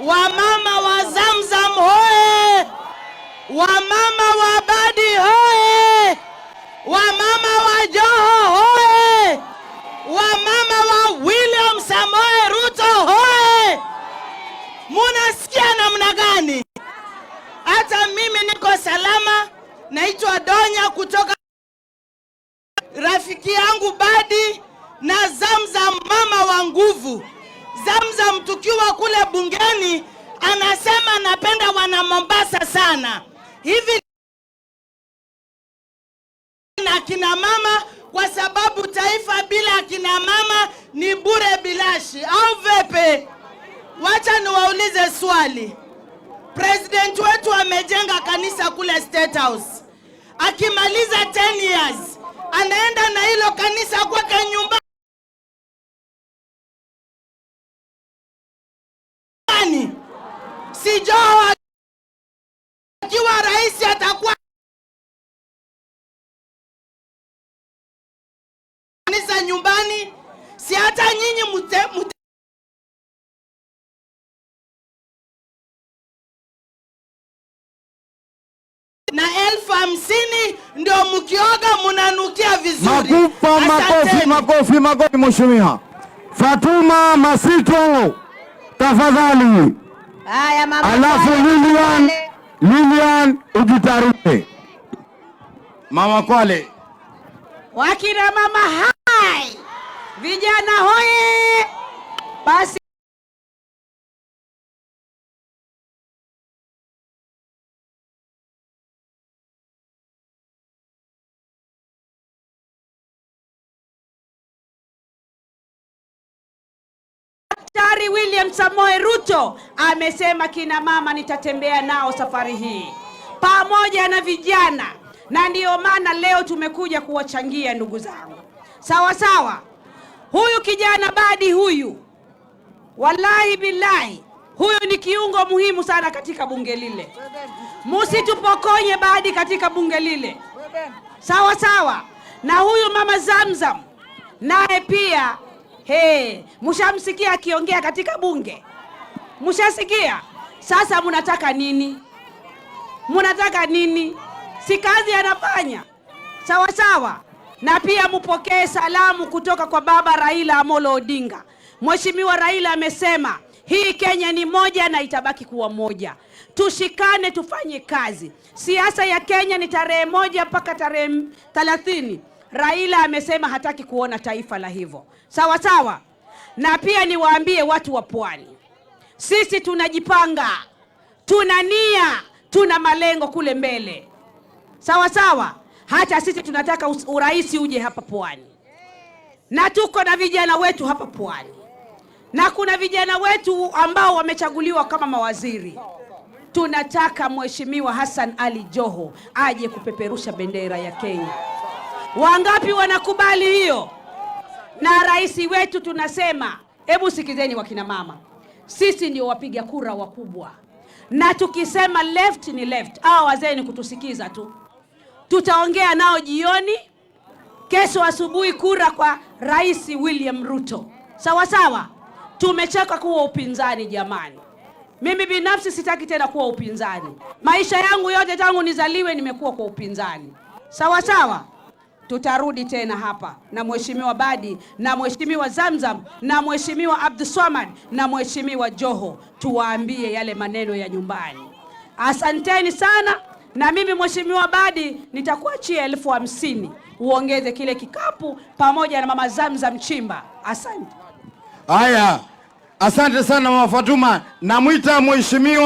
Wamama wa Zamzam hoye! Wamama wa Badi hoye! Wamama wa Joho hoye! Wamama wa William Samoei Ruto hoye! Munasikia namna gani? Hata mimi niko salama. Naitwa Donya kutoka rafiki yangu Badi na Zamzam, mama wa nguvu. Zamzam tukiwa kule bungeni anasema napenda wana Mombasa sana hivi na kina mama, kwa sababu taifa bila kina mama ni bure bilashi, au vipi? Wacha niwaulize swali. President wetu amejenga kanisa kule State House, akimaliza 10 years anaenda na hilo kanisa kwake nyumbani. Si Joho akiwa rais atakuwa kanisa nyumbani? Si hata nyinyi mute na 50,000 ndio mkioga munanukia vizuri. Makufa, makofi, Asanteni. makofi, makofi. Mheshimiwa Fatuma Masito, tafadhali. Haya mama. Alafu Kwale, Lilian, Kwale. Lilian ujitayarishe. Mama Kwale. Wakina mama hai, vijana hoye! Basi Daktari William Samoei Ruto amesema kina mama nitatembea nao safari hii pamoja na vijana, na ndiyo maana leo tumekuja kuwachangia ndugu zangu. Sawa sawa. Huyu kijana Badi huyu, wallahi billahi, huyu ni kiungo muhimu sana katika bunge lile. Musitupokonye Badi katika bunge lile. Sawa sawa. Na huyu mama Zamzam naye pia, he, mshamsikia akiongea katika bunge? Mshasikia? Sasa mnataka nini? Mnataka nini? Si kazi anafanya. Sawa sawa. Na pia mupokee salamu kutoka kwa baba Raila Amolo Odinga. Mheshimiwa Raila amesema hii Kenya ni moja na itabaki kuwa moja. Tushikane, tufanye kazi. Siasa ya Kenya ni tarehe 1 mpaka tarehe 30. Raila amesema hataki kuona taifa la hivyo. Sawa sawa. Na pia niwaambie watu wa Pwani, sisi tunajipanga, tuna nia, tuna malengo kule mbele. Sawa sawa. Hata sisi tunataka urais uje hapa Pwani. Na tuko na vijana wetu hapa Pwani. Na kuna vijana wetu ambao wamechaguliwa kama mawaziri. Tunataka Mheshimiwa Hassan Ali Joho aje kupeperusha bendera ya Kenya. Wangapi wanakubali hiyo? Na rais wetu tunasema, hebu sikizeni wakina mama, sisi ndio wapiga kura wakubwa. Na tukisema left ni left. Hawa wazee ni kutusikiza tu. Tutaongea nao jioni, kesho asubuhi kura kwa Rais William Ruto. Sawa sawa. Tumechoka kuwa upinzani jamani. Mimi binafsi sitaki tena kuwa upinzani. Maisha yangu yote tangu nizaliwe nimekuwa kwa upinzani. Sawa sawa. Tutarudi tena hapa na Mheshimiwa Badi na Mheshimiwa Zamzam na Mheshimiwa Abdulswamad na Mheshimiwa Joho, tuwaambie yale maneno ya nyumbani. Asanteni sana. Na mimi Mheshimiwa Badi nitakuachia 50,000 uongeze kile kikapu pamoja na mama Zamzam Chimba. Asante. Haya, asante sana Mama Fatuma. Namwita Mheshimiwa